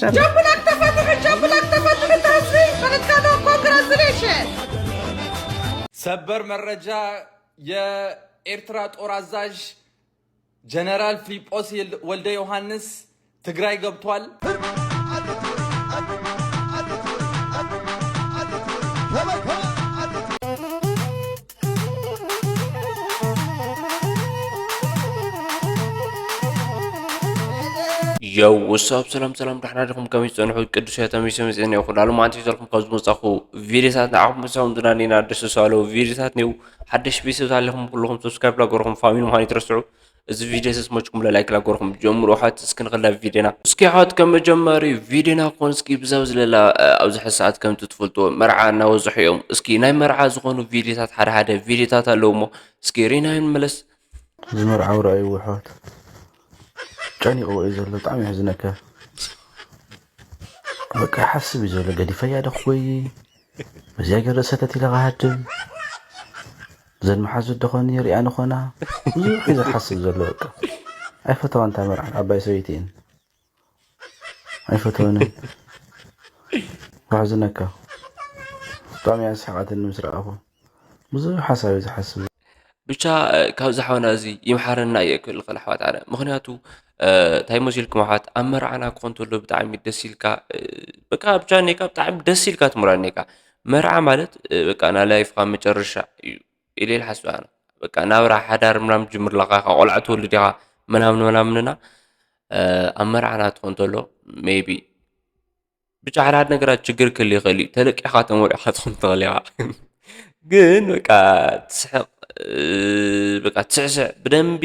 ጃምብላክ ተፈትሑ፣ ጃምብላክ ተፈትሑ። ታስሪ በለካዶ። ኮንግራቹሌሽን። ሰበር መረጃ፣ የኤርትራ ጦር አዛዥ ጀነራል ፊሊጶስ ይል- ወልደ ዮሐንስ ትግራይ ገብቷል። የው ወሳብ ሰላም ሰላም፣ ዳሕና ዲኹም? ከመይ ትጸንሑ? ቅዱስ እየ ተመይሰ መጽእን እየ። ኩላሉ ማንት ይዘልኩም ካብ ዝመጻኹ ቪዲዮታት ንዓኹም ምሳኹም ዝናኔና ደስ ሳሎ ቪዲዮታት ኔው ሓደሽ ቤተሰብ ኣለኹም ኩልኹም ሰብስክራይብ ላገርኹም ፋሚሊ ምዃን ይትረስዑ። እዚ ቪድዮ ተስመችኩም ለላይክ ላጎርኩም ጀምሩ። ሓት እስኪ ንኽላ ቪድዮና እስኪ ሓት ከም መጀመሪ ቪድዮና ኮን እስኪ ብዛብ ዝለላ ኣብዚ ሕዚ ሰዓት ከምቲ ትፈልጥዎ መርዓ እናወዝሑ እዮም። እስኪ ናይ መርዓ ዝኾኑ ቪድዮታት ሓደ ሓደ ቪድዮታት ኣለዉ እሞ እስኪ ሪና ይንመለስ። እዚ መርዓዊ ረኣይዎ ኣሕዋት፣ ጨኒቕዎ እዩ ዘሎ። ብጣዕሚ የሕዝነካ። በቃ ይሓስብ እዩ ዘሎ። ገዲፈያ ዶ ክጎይ፣ በዚኣ ገይረ ሰተት ኢለ ክሃድም፣ ዘን መሓዙት ዶ ኾን ሪኣ ንኾና፣ ብዙሕ እዩ ዝሓስብ ዘሎ። በቃ ኣይፈተዋን እታ መርዓት፣ ዓባይ ሰበይቲ እየን። ኣይፈተወንን። ከሕዝነካ። ብጣዕሚ እያ ዝስሕቓትኒ ምስ ረኣኹ። ብዙሕ ሓሳብ እዩ ዝሓስብ። ብቻ ካብዚ ሓውና እዚ ይምሓረና እየ ክብል ክእል ኣሕዋት ኣነ። ምኽንያቱ እንታይ መሲልኩም ኣሕዋት፣ ኣብ መርዓና ክኾን ተሎ ብጣዕሚ ደስ ኢልካ፣ በቃ ብቻ ኔካ ብጣዕሚ ደስ ኢልካ ትምራ ኔካ። መርዓ ማለት በቃ ናይ ላይፍካ መጨረሻ እዩ ኢለ ኢለ ሓስብ ኣነ። በቃ ናብራ ሓዳር ምናምን ትጅምር ኣለኻ፣ ኢኻ ቆልዓ ትወልድ ኢኻ ምናምን ምናምንና። ኣብ መርዓና ትኾን ተሎ ሜይቢ ብቻ ሓደ ሓደ ነገራት ችግር ክህሉ ይኽእል እዩ። ተለቂሕኻ ተመሪዕኻ ትኾን ትኽእል ኢኻ። ግን በቃ ትስሕቕ፣ በቃ ትስዕስዕ፣ ብደንቢ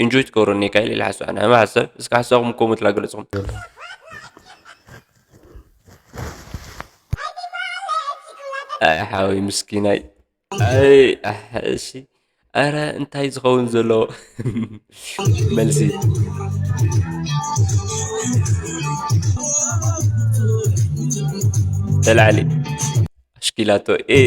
ኢንጆይ ትገብሮ እኒካ ኢለ ኢለ ሓስብ። ናይ መሓሰብ እስከ ሓሳብኩም ኮመንት ላገለጽኹም። ኣይ ሓወይ ምስኪናይ። ኣይ ኣሕ፣ እሺ። ኣረ እንታይ ዝኸውን ዘሎ መልሲ ተላዕሊ ኣሽኪላቶ ኤ።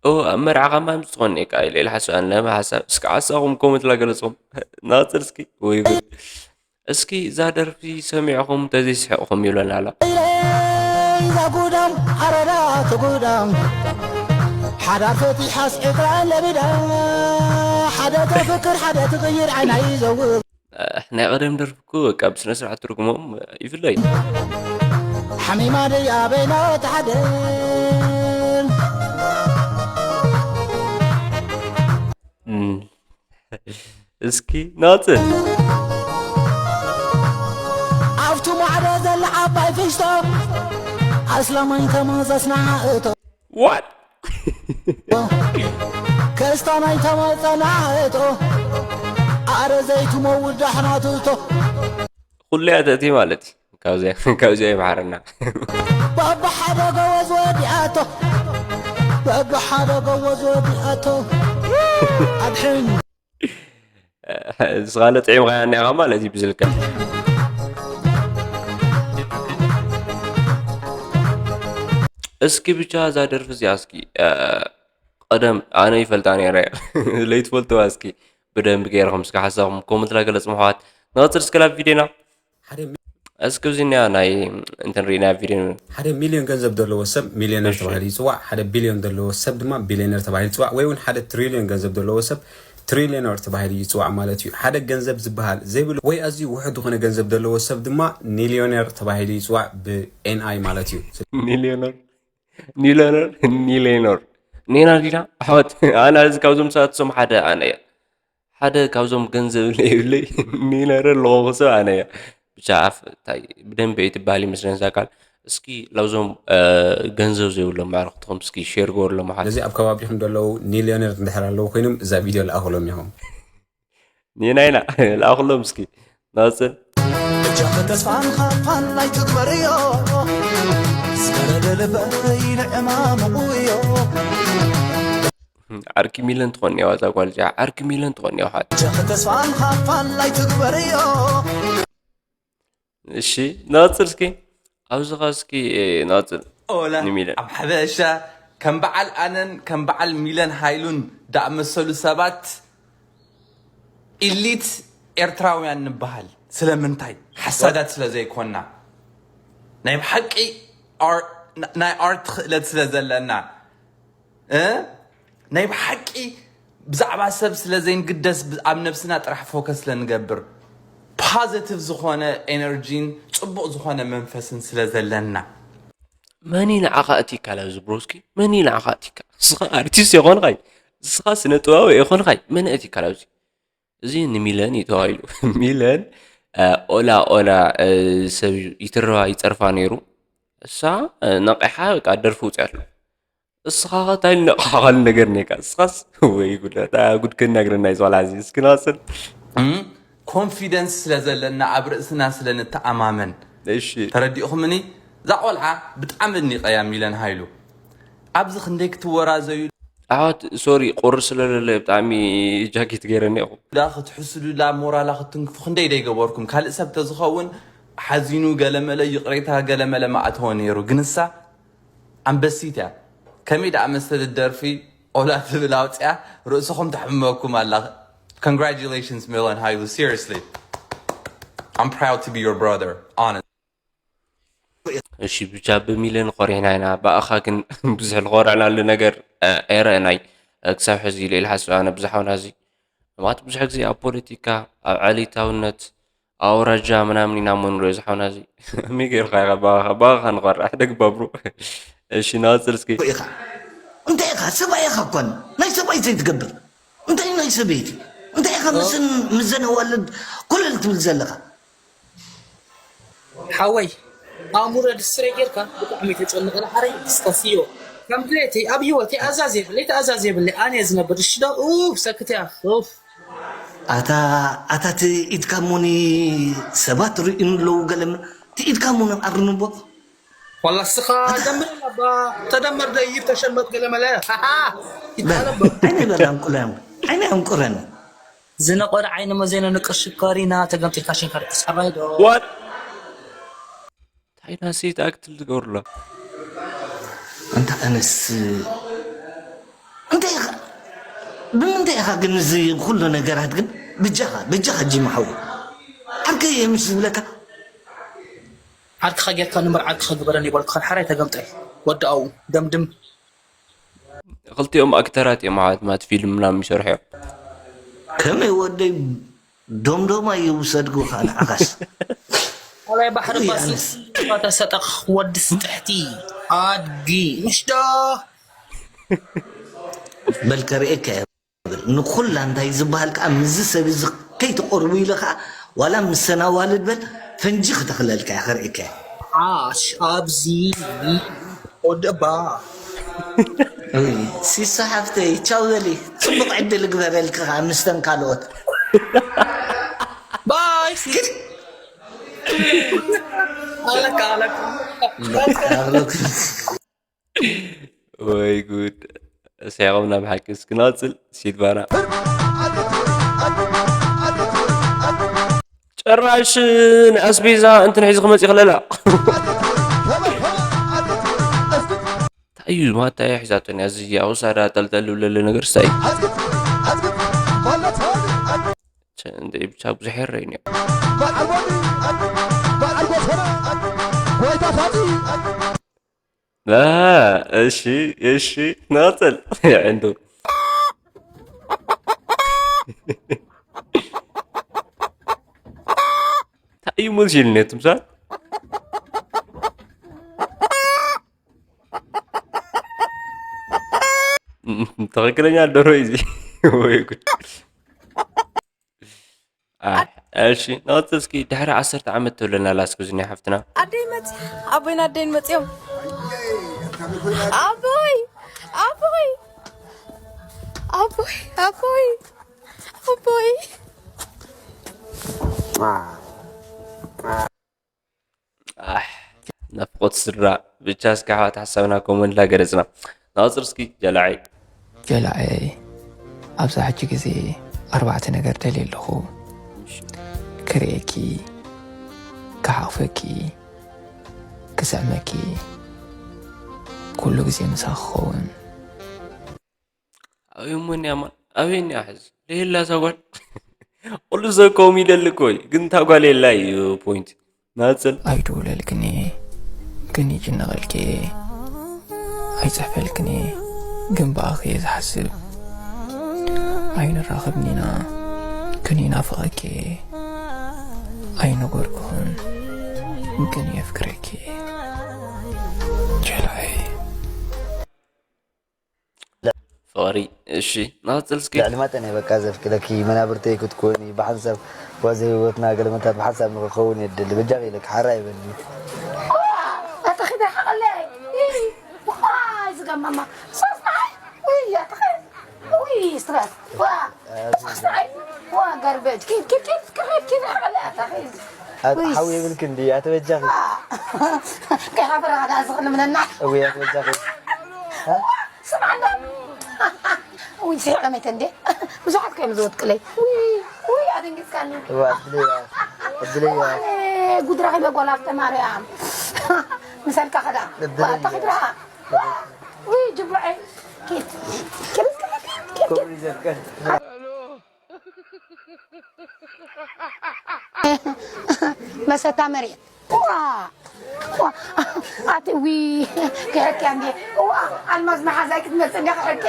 ኦ ኣብ መርዓኻ ማም ዝኾን እየ ቃይል ኢለ ሓስብ ኣለና። ሓሳብ እስኪ ዓሳኹም ኮመንት ላገለጽኹም። ናጽር እስኪ ወይ ጉድ። እስኪ እዛ ደርፊ ሰሚዕኹም ተዘይስሕቕኹም ይብለና ኣሎ። ኢዛ ጉዳም ኣረዳ ትጉዳም ሓዳር ፈቲሓስ ዕጥራን ለቢዳ ሓደ ተፍቅር ሓደ ትቕይር ዓይና ይዘውር። ናይ ቀደም ደርፊ እኮ በቃ ብስነ ስርዓት ትርጉሞም ይፍለይ። ሓሚማ ድያ በይና ተሓደር። እም። እስኪ ናጽ። ኣብቱ ማዕዶ ዘላ ዓባይ ፍሽቶ ኣስላማይ ተማዘስና እቶ። What? ከስታናይ ተማጸና እቶ ኣረ ዘይትመውት ዳሕና ትእቶ። ኩሉ እያ ተእቲ ማለት እዩ። ካብዚኣ፣ ካብዚኣ ይምሓረና። በብሓደ ገወዝ ወዲኣቶ፣ በብሓደ ገወዝ ወዲኣቶ። ኣድሕን። ንስኻ ጥዒምካያ እኒኣኻ ማለት እዩ ብዝልካ። እስኪ ብቻ እዛ ደርፊ እዚኣ እስኪ፣ እ፣ ቀደም ኣነ ይፈልጣ ነይረ። ለይትፈልጥዋ እስኪ ብደንቢ ገይርኹም እስኪ ሓሳብኩም ኮመንት ላገለጽ ምሕዋት። ንቐጽል እስከ ላብ ቪድዮና። ሓደ ሚ-፣ እስኪ እዚ እኒኣ ናይ እንትን ሪእና ቪድዮ። ሓደ ሚልዮን ገንዘብ ዘለዎ ሰብ ሚልዮነር እሺ። ተባሂሉ ይጽዋዕ። ሓደ ቢልዮን ዘለዎ ሰብ ድማ ቢልዮነር ተባሂሉ ይጽዋዕ። ወይ እውን ሓደ ትሪልዮን ገንዘብ ዘለዎ ሰብ ትሪልዮነር ተባሂሉ ይጽዋዕ ማለት እዩ። ሓደ ገንዘብ ዝበሃል ዘይብሉ ወይ ኣዝዩ ውሑድ ዝኾነ ገንዘብ ዘለዎ ሰብ ድማ ኒልዮነር ተባሂሉ ይጽዋዕ ብ ኤን ኣይ ማለት እዩ። ኒልዮነር፣ ኒልዮነር፣ ኒልዮነር። ኔና ዲና ኣሕዋት፣ ኣነ እዚ ካብዞም ሰባት እሶም ሓደ ኣነ እየ። ሓደ ካብዞም ገንዘብ ለይብለይ ኒልዮነር ለኾንኩ ሰብ ኣነ እየ። ብቻ ኣፍ እንታይ ብደንቢ ኣይትበሃል ይመስለኒ እዛ ቃል። እስኪ ላብዞም፣ እ፣ ገንዘብ ዘይብሎም ኣዕሩኽትኹም እስኪ ሼር ግበሩሎም ኣሓት። ስለዚ ኣብ ከባቢኹም ዘለዉ ኒልዮነር እንድሕር ኣለዉ ኮይኖም እዛ ቪድዮ ለኣኹሎም ኢኹም። ኔና ኢና፣ ለኣኹሎም እስኪ። ናጽን። እጃኸ ተስፋን ሃብታን ኣይትግበርዮ፣ ዝፈረደ ልበይ ንዕማምቑዮ። ዓርኪ ሚለን ትኾን እያ ዋዛ ጓል እዚኣ፣ ዓርኪ ሚለን ትኾን እያ ውሓት። ጀኽ ተስፋን ሃፋን ኣይትግበርዮ። እሺ፣ ንቐጽል እስኪ። ኣብዚ ኸ እስኪ፣ እ፣ ንቐጽል። ኦላ፣ ንሚለን። ኣብ ሓበሻ ከም በዓል ኣነን ከም በዓል ሚለን ሃይሉን ዳኣመሰሉ ሰባት ኢሊት ኤርትራውያን ንበሃል። ስለምንታይ? ሓሳዳት ስለ ዘይኮና። ናይ ብሓቂ ኣር-፣ ናይ ኣርት ክእለት ስለ ዘለና። እ? ናይ ብሓቂ ብዛዕባ ሰብ ስለ ዘይንግደስ ብ-፣ ኣብ ነብስና ጥራሕ ፎከስ ስለ ንገብር። ፖዘቲቭ ዝኾነ ኤነርጂን ጽቡቕ ዝኾነ መንፈስን ስለ ዘለና። መን እዩ ንዓኻ እቲካ ላብዚ ብሮ እስኪ? መን እዩ ንዓኻ እቲካ? ንስኻ ኣርቲስት የኾንኻይ? ንስኻ ስነ ጥበባዊ የኾንኻይ? መን እቲካ ላብዚ? እዚ ንሚለን እዩ ተባሂሉ። ሚለን፣ እ፣ ኦላ ኦላ፣ እ፣ ሰብ ይትረባ ይጸርፋ ነይሩ። እሳ፣ እ፣ ነቒሓ በቃ ደርፊ ውጽኣትሉ። እስኻ ኸ እንታይ ነቕሓኻሉ ነገር ነይካ? እስኻስ ወይ ጉድ፣ እታ ጉድ ክነግረና እዩ ዝባላ እዚ። እስኪ ንቐጽል። እም፣ ኮንፊደንስ ስለ ዘለና ኣብ ርእስና ስለ ንተኣማመን። እሺ። ተረዲእኹምኒ? እዛ ቆልዓ ብጣዕሚ እኒቐያ ሚለን ሃይሉ። ኣብዚ ክንደይ ክትወራዘዩ ኣሕዋት ሶሪ ቁሪ ስለለለ ብጣዕሚ ጃኬት ገይረ እኒኹ። ዳ ክትሕስዱላ ሞራላ ክትትንክፉ ክንደይ ደይገበርኩም። ካልእ ሰብ ተዝኸውን ሓዚኑ ገለመለ ይቕሬታ ገለመለ ምኣተወ ነይሩ። ግንሳ ኣንበሲት እያ። ከመይ ደኣ መሰለት ደርፊ ኦላ ትብል ኣውፅያ ርእስኹም ተሕምመኩም ኣላ። Congratulations ሚለን ሃይሉ፣ seriously I'm proud to be your brother, honest. እሺ ብቻ ብሚልን ኾሪሕና ኢና ብኣኻ ግን ብዙሕ ልኾርዕናሉ ነገር ኣይረእናይ ክሳብ ሕዚ ኢለ ኢለ ሓስብ ኣነ ብዛሓውና እዚ ማለት ብዙሕ ግዜ ኣብ ፖለቲካ ኣብ ዓሌታውነት ኣውራጃ ምናምን ኢና እሞ ንሪኦ ዝሓውና እዚ ከመይ ገይርካ ኢኻ ብኣኻ ብኣኻ ንኾርዕ ሕደግ ባብሩ እሺ ንቐፅል እስኪ ኢኻ እንታይ ኢኻ ሰብኣይ ኢኻ እኳን ናይ ሰብኣይ ዘይትገብር እንታይ ናይ ሰበይቲ እንታይ ኢኻ ምስን ምዘን ኣዋልድ ኮለል ትብል ዘለኻ ሓወይ ኣእምሮ ድስትረይ ጌርካ ብጣዕሚ ተጨንቐ ዳሓረይ ድስከስዮ ከም ድሌተይ ኣብ ሂወተይ ኣዛዝ የብለይ ተኣዛዝ የብለይ ኣነ ዝነብር እሺ ዶ ኡፍ ሰክት እያ ኡፍ ኣታ ኣታ እቲ ኢድካ እሞኒ ሰባት ርእዩኒ ኣለዉ ገለ እቲ ኢድካ እሞኒ ኣርንቦ ዋላ እስኻ ደምር ኣባ ተደመር ደይብ ተሸመጥ ገለ መለ ይታለበ ዓይነ በላ እንቁላም ዓይነ እንቁረን ዝነቆረ ዓይኒ መዘነ ንቅር ሽኮሪና ተገምጢልካ ሽንካር ክስዕባይ ዶ What? እንታይ ናሲት ኣክትል ትገብርሎ እንተ ኣነስ እንታይ ኢኻ ብምንታይ ኢኻ ግን እዚ ኩሉ ነገራት ግን ብጃኻ ብጃኻ ጂማ ሓው ዓርከይ ምስ ዝብለካ ዓርክኻ ጌርካ ንመርዓካ ክግበረኒ ይበልኩኻ ሓራይ ተገምጠል ወዲ ኣው ደምድም ክልቲኦም ኣክተራት እዮም ኣሕዋት ማለት ፊልም ምናምን ይሰርሑ እዮም ከመይ ወደይ ዶምዶማ ይውሰድጉኻ ንዓኻስ ካልኣይ ባሕሪ ኳሲ ተሰጠኽ ወዲ ስጥሕቲ ኣድጊ ምሽዶ በል ከርእየካ እየ ንኹላ እንታይ ዝበሃል ከዓ ምዚ ሰብ እዚ ከይትቆርቡ ኢለ ከዓ ዋላ ምሰን ኣዋልድ በል ፈንጂ ክተኽለልካ እየ ከርእየካ እየ ዓሽ ኣብዚ ወዲ እባ ሲሶ ሓፍተይ ቻው በሊ ፅቡቅ ዕድል ግበረልኪ ከዓ ምስተን ካልኦት ባይ ሲ ኣለካ ኣለካ ወይ ጉድ ሲያቆምና ብሓቂ እስክናፅል ሲልቫና ጭራሽ ንኣስቤዛ እንትን ሒዙ ክመፅእ ይኽለላ እንታይ እዩ ማታ እያ ሒዛቶን እያ እዚ ኣውሳዳ ጠልጠል ዝብለለ ነገር ስታይ እንደ ብቻ ብዙሕ የረይን እዩ እሺ እሺ ንቐፅል ዕንዱ እንታይ እዩ ሙዚል ነትምሳል ትኽክለኛ ደሮ እዩ እዚ ወይ ጉድ እሺ ንቐፅል እስኪ ድሕሪ ዓሰርተ ዓመት ትብለና ኣላ እስኪ ዝኒ ሓፍትና ኣደይ መፅያ ኣቦይን ኣደይን መፅዮም ኣቦይ ኣቦይ ኣቦይ ኣቦይ ኣቦይ ናፍቆት ስድራ ብቻ እስኪ ኣሕዋት ሓሳብና ኮመንት ላገለፅና ናፅር እስኪ ጀላዓይ ጀላዐይ፣ ኣብዛ ሕጂ ግዜ ኣርባዕተ ነገር ደልየ ኣለኹ። ክርእየኪ፣ ክሓቕፈኪ፣ ክስዕመኪ፣ ኩሉ ግዜ ምሳኺ ክኸውን። ኣበይ እሞ እኒኣ ማን? ኣበይ እኒኣ ሕዚ? ለየላ እዛ ጓል። ኩሉ ሰብ ከምኡ ይደሊ እኮ እዩ። ግን እታ ጓል የላ እዩ ፖይንት። ናጽል። ኣይድውለልክን እየ፣ ግን ይጭነቐልኪ እየ። ኣይጽሕፈልክን እየ፣ ግን ብኣኺ እየ ዝሓስብ። ኣይንራኸብን ኢና፣ ግን ይናፍቐኪ እየ። ኣይነገርኩኽን፣ ግን የፍቅረኪ እየ። ጀላዐይ። ፍቕሪ። እሺ፣ ንቐጽል እስኪ። ልዕሊ መጠን እየ በቃ ዘፍቅረኪ፣ መናብርተይ ክትኮኒ፣ ብሓንሳብ ዋዘ ህይወትና ገለመታት ብሓንሳብ ንኽኸውን እየ ድሊ። በጃኺ ኢለኪ፣ ሓራ ይበልኒ። ኣታ ኺዳ ሓቐለይ። ዋ፣ ዝገማማ። ሶስታይ። ውይ፣ ኣታ ኸ-፣ ውይ፣ ስትራስ። ዋ፣ ሶስታይ። ዋ፣ ጋርበጅ። ኪድ፣ ኪድ፣ ኪድ፣ ኪድ፣ ኪድ፣ ሓቐለይ፣ ኣታ ኸ-፣ ኣት-፣ ውይ። ሓዊ የብልኪ እንዲ፣ ኣተ በጃኺ። ዋ። ከይሓፈረ ኸዳ ዝኽልምነና። እውይ፣ ኣተ በጃኺ። ሃ? ስምዓና። ውይ፣ ስሒቐ መይተ እንዴ። ብዙሓት ከዮም ዝወድቅለይ። ውይ፣ ውይ፣ ኣደንጊጽካኒ። እዋ፣ እድለያ፣ እድለያ። ኣነ ጉድ ረኺበ ጓል ሃብተ ማርያም። ምሳልካ ኸዳ። እድለያ። ዋ፣ ተኽድራ። ውይ፣ ጅቡዐይ። ኪድ፣ ኪድ፣ ኪድ፣ ኪድ፣ ኪድ። ኮምሪ ዘፍቀድ። መሰታ መሬት። ዋ! ዋ! ኣቲ ዊ ክሕኪያ እንዴ? ዋ! ኣልማዝ መሓዛይ ክትመጽእ እንዴ ክሕኪ?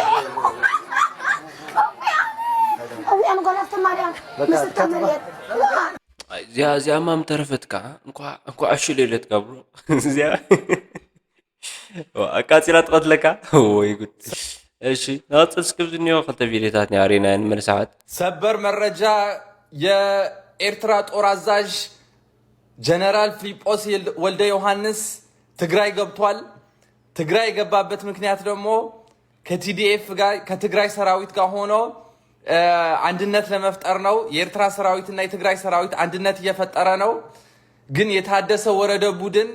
እዊ ኣነ ጓል ሃብተ ማርያም በቃ መሰታ መሬት። ዋ! እዚኣ፣ እዚኣ ማም ተረፈትካ። እንኳ፣ እንኳ ዕሽል የለትካ ብሮ። እዚኣ ዋ፣ ኣቃጺላ ትቐትለካ። ወይ ጉድ። እሺ፣ ንቐጽል እስኪ። ኣብዚ እኒኦ ክልተ ቪድዮታት ኒኣሪና ንመልሳሓት። ሰበር መረጃ፣ የኤርትራ ጦር አዛዥ ጀነራል ፊሊጶስ የል-፣ ወልደ ዮሐንስ ትግራይ ገብቷል። ትግራይ የገባበት ምክንያት ደግሞ ከቲዲኤፍ ጋር፣ ከትግራይ ሰራዊት ጋር ሆኖ፣ እ፣ አንድነት ለመፍጠር ነው። የኤርትራ ሰራዊትና የትግራይ ሰራዊት አንድነት እየፈጠረ ነው። ግን የታደሰ ወረደ ቡድን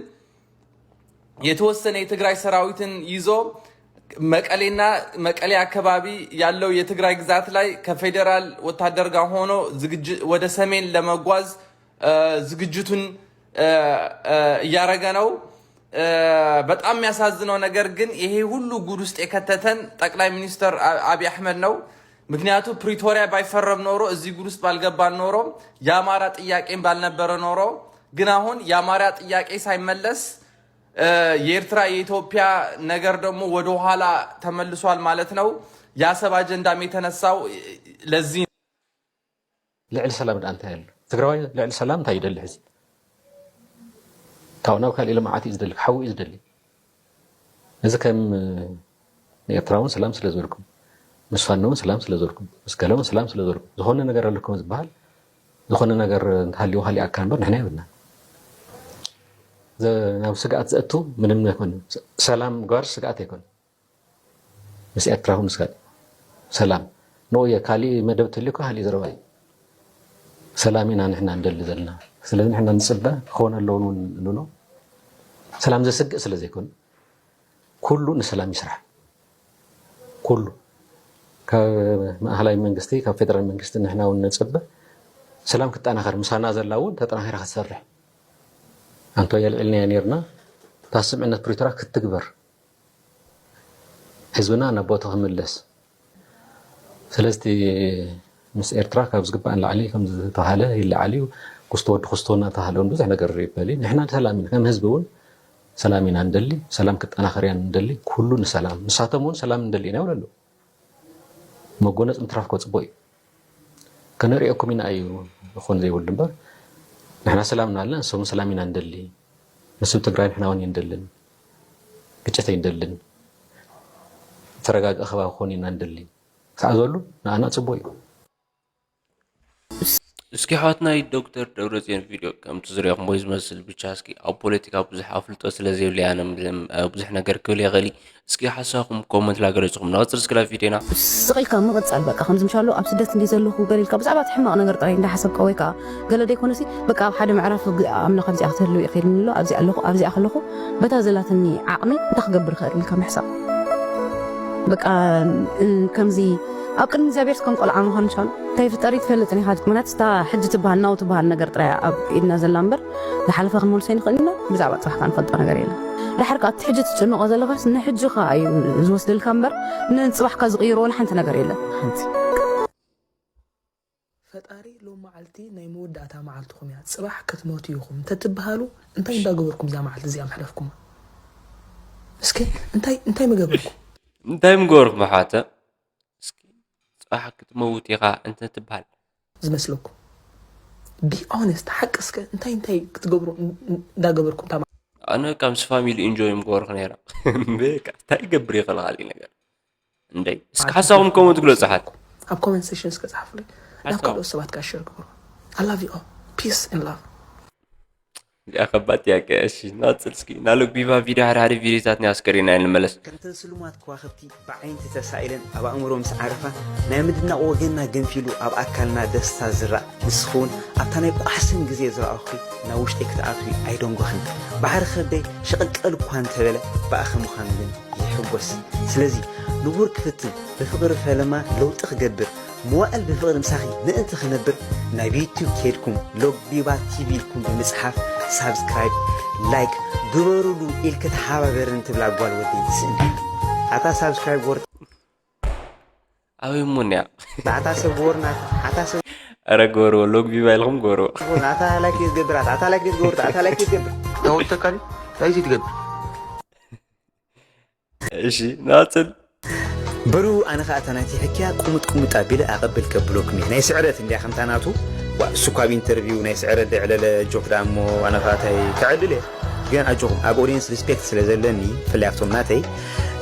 የተወሰነ የትግራይ ሰራዊትን ይዞ መቀሌና፣ መቀሌ አካባቢ ያለው የትግራይ ግዛት ላይ ከፌዴራል ወታደር ጋር ሆኖ ዝግጅ-፣ ወደ ሰሜን ለመጓዝ፣ እ፣ ዝግጅቱን፣ እ፣ እ፣ እያረገ ነው። እ፣ በጣም የሚያሳዝነው ነገር ግን ይሄ ሁሉ ጉድ ውስጥ የከተተን ጠቅላይ ሚኒስትር አ-፣ አብይ አህመድ ነው። ምክንያቱ ፕሪቶሪያ ባይፈረም ኖሮ፣ እዚህ ጉድ ውስጥ ባልገባን ኖሮ የአማራ ጥያቄም ባልነበረ ኖሮ፣ ግን አሁን የአማራ ጥያቄ ሳይመለስ፣ እ፣ የኤርትራ የኢትዮጵያ ነገር ደግሞ ወደ ኋላ ተመልሷል ማለት ነው። የአሰብ አጀንዳም የተነሳው ለዚህ ነው። ልዕሊ ሰላም ደኣ እንታይ ኣሎ? ትግራዋይ ልዕሊ ሰላም እንታይ ይደሊ ሕዚ? ካብኡ ናብ ካሊእ ልምዓት እዩ ዝደሊ፣ ሓዊ እዩ ዝደሊ። እዚ ከም ንኤርትራ እውን ሰላም ስለ ዝበልኩም፣ ምስ ፋኖ እውን ሰላም ስለ ዝበልኩም፣ ምስ ገለ እውን ሰላም ስለ ዝበልኩም፣ ዝኾነ ነገር ኣለኩም ዝበሃል፣ ዝኾነ ነገር እንተሃልዩ ሃሊኣካ እምበር ንሕና የብልና። ዘ-፣ ናብ ስግኣት ዘእቱ ምንም ኣይኮነን። ሰ-፣ ሰላም ምግባር ስግኣት ኣይኮነን። ምስ ኤርትራ እውን ምስ ካልእ ሰላም። ንኡ እየ፣ ካሊእ መደብ ተልዩ እኮ ካሊእ ዘረባ እዩ። ሰላም ኢና ንሕና እንደሊ ዘለና። ስለዚ ንሕና ንጽበ፣ ክኸውን ኣለዎን እውን ንብሎ። ሰላም ዘስግእ ስለ ዘይኮነ፣ ኩሉ ንሰላም ይስራሕ። ኩሉ። ካብ ማእኸላይ መንግስቲ፣ ካብ ፌደራል መንግስቲ ንሕና እውን ንጽበ፣ ሰላም ክጠናኸር፣ ምሳና ዘላ እውን ተጠናኺራ ክትሰርሕ። ኣንቶ የልዕልናያ ነይርና፣ እታ ስምዕነት ፕሪቶርያ ክትትግበር። ህዝብና ናብ ቦታኡ ክምለስ። ስለዚ ምስ ኤርትራ ካብ ዝግባእ ንላዕሊ ከም ዝተባሃለ ይለዓል እዩ። ኩስቶ ወዲ ኩስቶ እናተባሃለ እውን ብዙሕ ነገር ይበል እዩ። ንሕና ሰላም ኢና፣ ከም ህዝቢ እውን ሰላም ኢና ንደሊ፣ ሰላም ክጠናኸር ኢና ንደሊ፣ ኩሉ ንሰላም። ንሳቶም እውን ሰላም ንደሊ ኢና ይብሉ ኣለዉ። መጎነጽ ምትራፍ እኮ ጽቡቕ እዩ። ከነርእየኩም ኢና እዩ ክኾን ዘይብሉ እምበር፣ ንሕና ሰላም እናበልና ንሶም ሰላም ኢና ንደሊ። ንስብ ትግራይ ንሕና እውን ኣይንደልን። ግጭት ኣይንደልን። ዝተረጋግአ ከባቢ ክኾን ኢና ንደሊ። ክሳዕ ዝበሉ ንኣና ጽቡቕ እዩ። እስኪ ኣሕዋት ናይ ዶክተር ደብረጽዮን ቪድዮ ከምቲ ዝሪኦኹምዎ ዝመስል ብቻ እስኪ ኣብ ፖለቲካ ብዙሕ ኣፍልጦ ስለ ዘይብለይ ኣነ ብዙሕ ነገር ክብል ይኽእል እዩ። እስኪ ሓሳብኩም ኮመንት ላገለጽኹም ንቐጽል እስኪ ላብ ቪድዮና። ስቕ ኢልካ ምቕጻል በቃ ከምዚ ምሻሎ ኣብ ስደት እንዲ ዘለኹ ገለ ኢልካ ብዛዕባ እቲ ሕማቕ ነገር ጥራይ እንዳሓሰብካ ወይ ከዓ ገለ ደይኮነሲ በቃ ኣብ ሓደ ምዕራፍ ግ-፣ ኣምላኽ ኣብዚኣ ክትህልው ኢኺ ኢልኒ ኣሎ ኣብዚኣ ኣለኹ ኣብዚኣ ከለኹ በታ ዘላትኒ ዓቕሚ እንታይ ክገብር ይኽእል ኢልካ ምሕሳብ። በቃ እ፣ ከምዚ ኣብ ቅድሚ እግዚኣብሔር ከም ቆልዓ ምዃን ቻሉ እንታይ ፍጠሪ ትፈልጥን ኢኻ። ምክንያት እታ ሕጂ ትበሃል ናው ትበሃል ነገር ጥራይ ኣብ ኢድና ዘላ እምበር ዝሓለፈ ክንመልሶ ይንኽእል ኢና። ብዛዕባ ፅባሕካ ንፈልጦ ነገር የለን። ድሓር ከዓ እቲ ሕጂ ትጭንቆ ዘለኻስ ንሕጂ ከዓ እዩ ዝወስደልካ እምበር ንፅባሕካ ዝቕይሮ ወላ ሓንቲ ነገር የለን። ሓንቲ ፈጣሪ ሎም መዓልቲ ናይ መወዳእታ መዓልትኹም እያ፣ ፅባሕ ክትሞቱ ኢኹም እንተትበሃሉ እንታይ እንዳገበርኩም እዛ መዓልቲ እዚኣ መሕለፍኩማ? እስኪ እንታይ እንታይ ምገበርኩም? እንታይ ምገበርኩም ኣሕዋተ? እስኪ ፅባሕ ክትመውት ኢኻ እንተትበሃል ዝመስለኩም? Be honest፣ ሓቂ እስከ እንታይ እንታይ ክትገብሩ እን- እን- እንዳገበርኩም እታ መዓልቲ? ኣነ ካብ ምስ ፋሚሊ ኢንጆይ ምገበርኩ ነይራ። በቃ እንታይ ይገብር ይኽእል ካልእ ነገር? እንደይ እስኪ ሓሳብኩም ከምኡ ትግለጹ ሓት ኣብ ኮመንት ሴክሽን እስከ ጻሕፉለይ። ናብ ሓሳብ ካልኦት ሰባት ከዓ ሸር ግበሩ። I love you all. Peace and love. እዚኣ ከባድ ጥያቄ። እሺ ናጽል እስኪ ናሎግ ቢባ ቪድዮ ሓደ ሓደ ቪድዮታት ናይ ኣስከሬና ንመለስ። ከምተን ስሉማት ከዋኽብቲ ብዓይንቲ ተሳኢለን ኣብ ኣእምሮ ምስ ዓረፋ ናይ ምድናቕ ወገንና ገንፊሉ ኣብ ኣካልና ደስታ ዝራእ ንስኺ እውን ኣብታ ናይ ቋሕስን ግዜ ዝረኣኹ ናብ ውሽጠይ ክትኣትዊ ኣይደንጎኽን። ባሕሪ ከብደይ ሽቕልቀል እኳ እንተበለ ብኣኺ ምዃኑ ግን ይሕጎስ። ስለዚ ንቡር ክፍትን ብፍቕሪ ፈለማ ለውጢ ክገብር መዋእል ብፍቕሪ ምሳኺ ምእንቲ ክነብር ናብ ዩቱብ ከይድኩም ሎግ ቢባ ቲቪ ኢልኩም ብምጽሓፍ ሳብስክራይብ ላይክ ግበሩሉ ኢልኪ ተሓባበርን ትብላ ጓል ወደይ ትስእኒ። ኣታ ሳብስክራይብ ወርድ ኣበይ እሞ እኒኣ ኣታ ሰብ ግበሩ ናታ ኣታ ሰብ ኣረ ግበርዎ ሎግ ቢባ ኢልኩም ግበርዎ ናታ ላይክ ይገብር ኣታ ላይክ ይገብር ኣታ ላይክ ይገብር ተወልተካል ታይ ትገብር እሺ ናፅል በሉ ኣነ ከዓ እታ ናይቲ ሕክያ ቁምጥ ቁምጥ ኣቢለ ኣቐብል ከብለኩም እየ ናይ ስዕረት እንዲያ ከምታ ናቱ ዋ እሱ እኳ ኣብ ኢንተርቪው ናይ ስዕረት ደዕለለ ጆክ ዳ እሞ ኣነ ከዓ እንታይ ከዕልል እየ ግን ኣጆኹም ኣብ ኦዲየንስ ሪስፔክት ስለ ዘለኒ ብፍላይ ኣብቶም ናተይ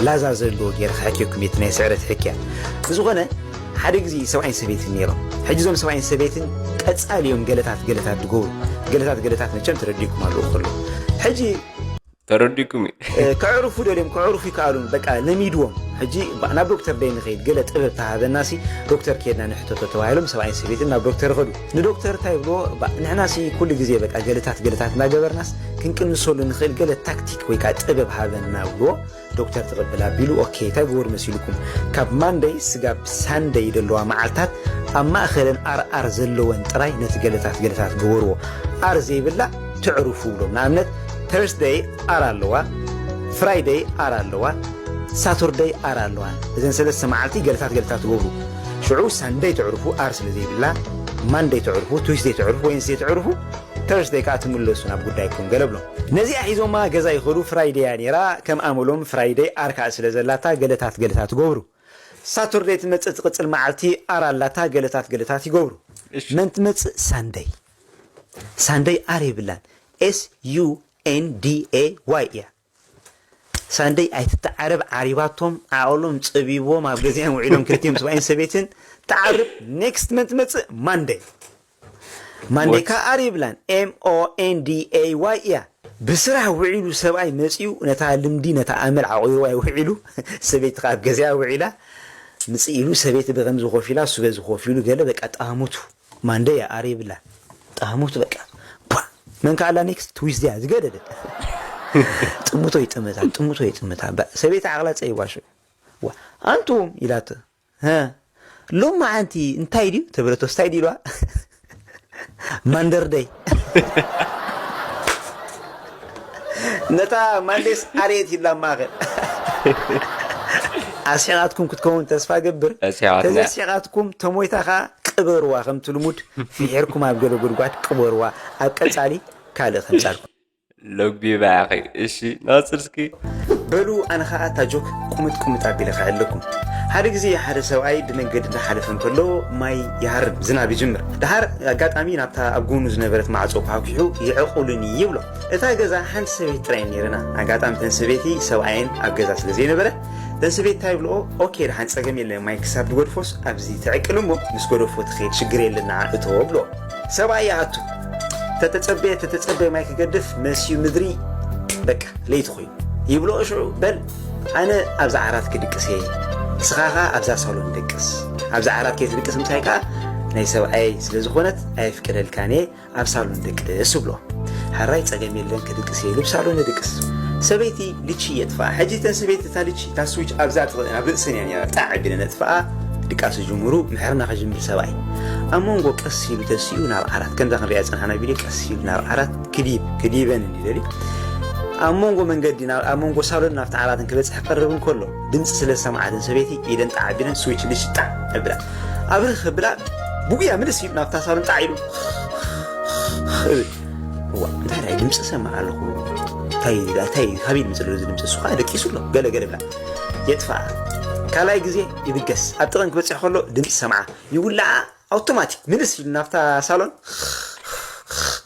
ላዛ ዘለዎ ገይረ ክሕክየኩም እየ እቲ ናይ ስዕረት ሕክያ ብዝኾነ ሓደ ግዜ ሰብኣይን ሰበይትን ነይሮም ሕጂ እዞም ሰብኣይን ሰበይትን ቀፃሊ እዮም ገለታት ገለታት ዝገብሩ ገለታት ገለታት መቸም ተረዲእኩም ኣለዉ ከሎ ሕጂ ተረዲኩም እዩ። እ፣ ከዕርፉ ደልዮም ከዕርፉ ይከኣሉን በቃ ለሚድዎም። ሕጂ ባ- ናብ ዶክተር ደይ ንኸይድ ገለ ጥበብ ተሃበናሲ ዶክተር ከድና ንሕተቶ ተባሂሎም ሰብኣይን ሰበይትን ናብ ዶክተር ይኸዱ። ንዶክተር እንታይ ይብልዎ? ባ- ንሕናሲ ኩሉ ግዜ በቃ ገለታት ገለታት እናገበርናስ ክንቅንሰሉ ንኽእል ገለ ታክቲክ ወይ ከዓ ጥበብ ሃበና ብልዎ። ዶክተር ትቕብል ኣቢሉ ኦኬ እንታይ ግበሩ መሲልኩም? ካብ ማንደይ ስጋብ ሳንደይ ዘለዋ መዓልታት ኣብ ማእኸለን ኣርኣር ዘለወን ጥራይ ነቲ ገለታት ገለታት ግበርዎ። ኣር ዘይብላ ትዕርፉ ብሎም ንኣብነት ተርስደይ ኣር ኣለዋ ፍራይደይ ኣር ኣለዋ ሳቱርደይ ኣር ኣለዋ እዘን ሰለስተ መዓልቲ ገለታት ገለታት ትገብሩ ሽዑ ሳንደይ ትዕርፉ ኣር ስለ ዘይብላ ማንደይ ትዕርፉ ቱስደይ ትዕርፉ ወይንስደይ ትዕርፉ ተርስደይ ከዓ ትምለሱ ናብ ጉዳይኩም ገለ ብሎም ነዚኣ ሒዞማ ገዛ ይኸዱ ፍራይደያ ነይራ ከም ኣመሎም ፍራይደይ ኣር ከዓ ስለ ዘላታ ገለታት ገለታት ትገብሩ ሳቱርደይ ትመፅእ ትቕፅል መዓልቲ ኣር ኣላታ ገለታት ገለታት ይገብሩ መን ትመፅእ ሳንደይ ሳንደይ ኣር የብላን S U N D A Y እያ ሳንደይ ኣይትተዓረብ ዓሪባቶም ዓቐሎም ፀቢብዎም ኣብ ገዚኦም ውዒሎም ክልቲኦም ሰብኣይን ሰበይትን ተዓርብ ኔክስት መን ትመፅእ ማንደይ ማንደይ ከዓ ኣር ይብላን M O N D A Y እያ ብስራሕ ውዒሉ ሰብኣይ መፂኡ ነታ ልምዲ ነታ ኣመል ዓቑርዋ ውዒሉ ሰበይቲ ከዓ ኣብ ገዚኣ ውዒላ ምፅእ ኢሉ ሰበይቲ ብከምዚ ኮፍ ኢላ እሱ በዚ ኮፍ ኢሉ ገለ በቃ ጣሙቱ ማንደይ ኣር ይብላ ጣሙቱ በቃ ባ መን ከዓ ኣላ ኔክስት ትዊዝድያ ዝገደደ ጥሙቶ ይጥምታ ጥሙቶ ይጥምታ ሰበይቲ ዓቕላ ፀይዋ ሽዑ ኣንቱም ኢላቶ ሎማዓንቲ እንታይ ድዩ ተበለቶ ስታይ ድዩ ኢልዋ ማንደርደይ ነታ ማንዴስ ኣርየት ይብላ ማእኸል ኣስሒቓትኩም ክትከውን ተስፋ ገብር ተዘስሒቓትኩም ተሞይታ ከዓ ቅበርዋ ከምቲ ልሙድ ፍሒርኩም ኣብ ገለ ጉድጓድ ቅበርዋ ኣብ ቀፃሊ ካልእ ከምፃልኩም ሎግቢባ ያኺ እሺ ናጽር እስኪ በሉ ኣነ ኸዓ እታ ጆክ ቁምጥ ቁምጥ ኣቢለ ከዕለኩም ሓደ ግዜ ሓደ ሰብኣይ ብመንገዲ እንዳሓለፈ እንከሎ ማይ ይሃርም ዝናብ ይጅምር ደሓር ኣጋጣሚ ናብታ ኣብ ጎኑ ዝነበረት ማዕፆ ኳሕኲሑ ይዕቑሉኒ ይብሎ እታ ገዛ ሓንቲ ሰበይቲ ጥራይ ነይርና ኣጋጣሚ ተን ሰበይቲ ሰብኣየን ኣብ ገዛ ስለ ዘይነበረ ተን ሰበይቲ እንታይ ይብልኦ ኦኬ ደሓን ፀገም የለን ማይ ክሳብ ዝገድፎስ ኣብዚ ትዕቅል እሞ ምስ ገደፎ ትኸይድ ሽግር የለን ንዓ እቶ ብሎ ሰብኣይ ይኣቱ ተተጸበየ ተተጸበየ ማይ ክገድፍ መስዩ ምድሪ በቃ ለይቲ ኮይኑ ይብሎ ሽዑ በል ኣነ ኣብዛ ዓራት ክድቅስ እየ ንስኻ ኸዓ ኣብዛ ሳሎን ደቅስ ኣብዛ ዓራት ከይትድቅስ ምሳይ ከዓ ናይ ሰብኣይ ስለ ዝኾነት ኣየፍቅደልካን እየ ኣብ ሳሎን ደቅስ እብሎ ሓራይ ጸገም የለን ክድቅስ እየ ኢሉ ብሳሎን ይድቅስ ሰበይቲ ልቺ የጥፍኣ። ሕጂ እተን ሰበይቲ እታ ልቺ እታ ስዊች ኣብዛ ጥቕን ኣብ ርእሰን እያ ነይራ። ጣዕ ኣቢለን ነጥፍኣ፣ ድቃስ ዝጅምሩ፣ ምሕርና ክጅምር ሰብኣይ። ኣብ መንጎ ቀስ ኢሉ ተሲኡ ናብ ዓራት፣ ከምዛ ክንሪኣ ዝጸናሕና ቪድዮ ቀስ ኢሉ ናብ ዓራት ክዲብ፣ ክዲበን እንዲ ደልዩ። ኣብ መንጎ መንገዲ፣ ናብ፣ ኣብ መንጎ ሳሎን ናብቲ ዓራትን ክበጽሕ ክቐርብ እንከሎ፣ ድምጺ ስለ ዝሰምዓትን ሰበይቲ ኢደን ጣዕ ኣቢለን ስዊች ልቺ ጣዕ ኣብላ። ኣብርህ ክብላ ብጉያ ምልስ ኢሉ ናብታ ሳሎን ጣዕ ኢሉ እብል። እዋ፣ እንታይ ደኣ ድምፂ ሰማዕ ኣለኹ። እንታይ ደኣ፣ እንታይ፣ ካበይ ድምፂ ኣሎ እዚ ድምፂ? እሱ ኸዓ ደቂሱ ኣሎ። ገለ ገለ ብላ። የጥፍኣ። ካልኣይ ግዜ ይብገስ። ኣብ ጥቕን ክበፅሕ ከሎ ድምፂ ሰምዓ። ይውላዓ። ኣውቶማቲክ ምልስ ኢሉ ናብታ ሳሎን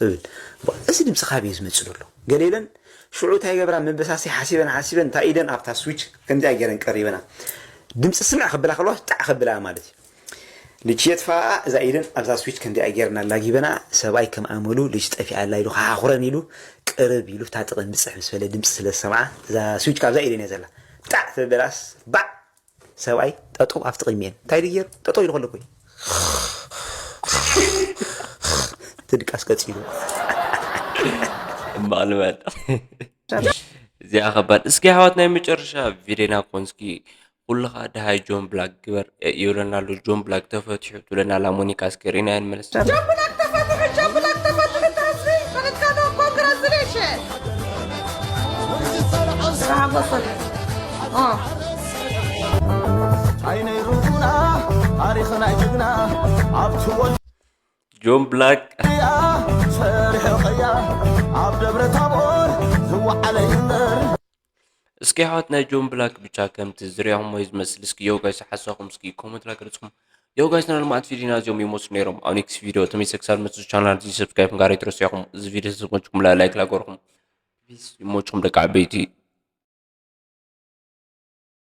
እብል። እዋ፣ እዚ ድምፂ ካበይ እዩ ዝመፅእ ዘሎ? ገለ ኢለን ሽዑ እንታይ ይገብራ? መበሳሲ ሓሲበን ሓሲበን እታ ኢደን ኣብታ ስዊች ከምዚኣ ገይረን ቀሪበና። ድምፂ ስምዕ ክብላ ከለዋ ጣዕ ክብላ ማለት እዩ። ልቺ የጥፋኣ፣ እዛ ኢደን ኣብዛ ስዊች ከምዚኣ ጌርና ኣላጊበና፣ ሰብኣይ ከም ኣመሉ ልጅ ጠፊኣ ኣላ ኢሉ ክሓኹረን ኢሉ ቅርብ ኢሉ እታ ጥቕን ብፅሕ ምስ በለ ድምፂ ስለ ዝሰምዓ፣ እዛ ስዊች ካብዛ ኢደን እያ ዘላ። ጣዕ ተበላስ ባዕ፣ ሰብኣይ ጠጠው ኣብቲ ቅድሚኤን። እንታይ ድዩ ገይሩ? ጠጠው ኢሉ ከሎ እኮ እዩ። እቲ ድቃስ ቀፂሉ። እማልመል እዚኣ ከባድ። እስኪ ኣሕዋት ናይ መጨረሻ ቪድዮና ኮንስኪ ኩልኻ ደሃይ ጆን ብላክ ግበር ይብለና ኣሎ። ጆን ብላክ ተፈትሑ ትብለና ኣላ ሞኒካ። እስኪ ርኢና ንመለስ። ጆን ብላክ ተፈትሑ፣ ጆን ብላክ ተፈትሑ፣ ተስሪ ፈለጥካዶ ኮንግራቹሌሽን። ተሓጎሰ። ኦ። ኣይነይ ሩና ታሪኽና ጅግና ኣብቲ ወል ጆን ብላክ ያ ሰሪሑ ኸያ ኣብ ደብረ ታቦር ዝወዓለ ይንበር እስኪ ኣሕዋት ናይ ጆን ብላክ ብቻ ከምቲ ዝሪኣኹሞ እዩ ዝመስል። እስኪ ዮ ጋይስ ሓሳኹም እስኪ ኮመንት ላይ ገለጽኩም። ዮ ጋይስ ናይ ልምዓት ቪዲዮና እዚኦም ይመስሉ ነይሮም። ኣብ ኔክስት ቪዲዮ ተመልሰ ክሳብ መጽእ ቻናል እዚ ሰብስክራይብ ምግባር ኣይትረሱ ኢኹም። እዚ ቪዲዮ ተዝመችኩም ላይክ ላይክ ላገርኩም ፕሊዝ። ይመችኩም ደቂ ዓበይቲ።